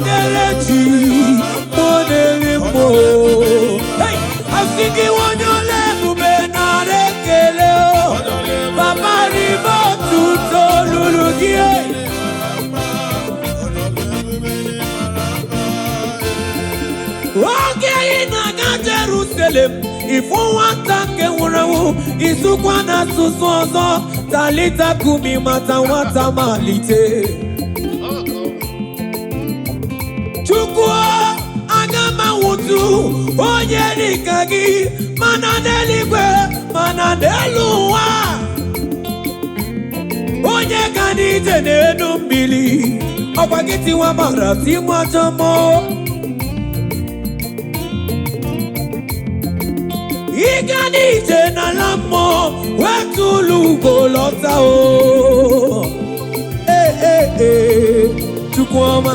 na-ejere chi, mmụọ na-eri mmụọ. Hey! Asị gị onye ọla ebube, nara ekele o. Papa, ribe otuto lulu gị e. Oge ị na-aga Jerusalem, ịfụ nwata nke nwụrụ anwụ, ịsụkwa n'asụsụ ọzọ, talita kumi, mata nwata malite. Chukwu, aga m anwụtụ onye dịka gị, mana n'eluigwe, mana n'elu ụwa. Onye ga n'ije n'elu mmiri, ọkwa gị tiwa mara tiwa jọmọ. Ịga n'ije n'ala mmụọ, wetụlụ ugo lọta o. Ee, ee, ee, Chukwu ọma.